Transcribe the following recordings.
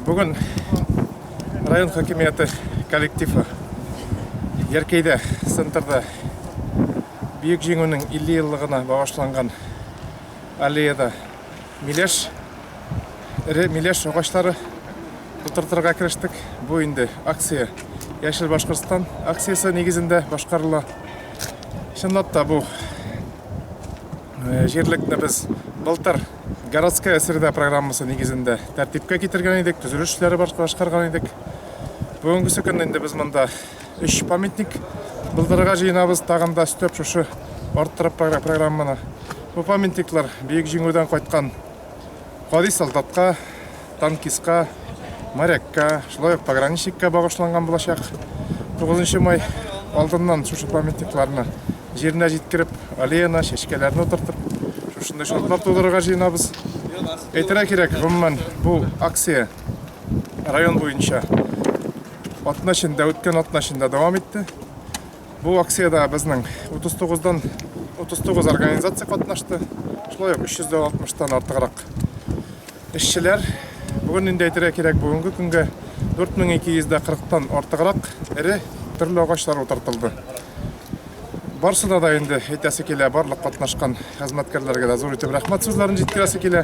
Бүген район хакимияте коллективы Яркәйдә, центрда Бөек Җиңүнең 50 еллыгына багышланган аллеяда миләш, эре миләш агачлары утыртырга керештек. Бу инде акция Яшел Башкортстан акциясе нигезендә башкарыла. Чынлап та бу җирлекне без былтыр Городская среда программасы нигезендә тәртипкә китергән идек, төзелеш эшләре башкарган идек. Бүгенгесе көнне инде без монда өч памятник булдырырга җыенабыз, тагын да өстәп шушы арттырып программаны. Бу памятниклар Бөек Җиңүдән кайткан гади солдатка, танкистка, морякка, шулай ук пограничникка багышланган булачак. 9 май алдыннан шушы памятникларны җиренә җиткереп, аллеяна, чәчкәләрне утыртып, шушындый шартлар тудырырга җыенабыз. Әйтергә кирәк, гомумән, бу акция район буенча атна эчендә, үткән атна эчендә дәвам итте. Бу акциядә безнең 39-дан 39 организация катнашты. Шулай ук 360-тан артыграк эшчеләр. Бүген инде әйтергә кирәк, бүгенге көнгә 4240-тан артыграк эре төрле агачлар утыртылды. Барсына да инде әйтәсе килә, барлык катнашкан хезмәткәрләргә дә зур итеп рәхмәт сүзләрен җиткерәсе килә.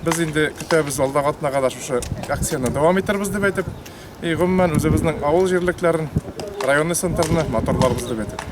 Без инде көтәбез, алдагы атнага да шушы акцияне дәвам итербез дип әйтеп. И гомумән үзебезнең авыл җирлекләрен, районный центрны матурларбыз дип әйтеп.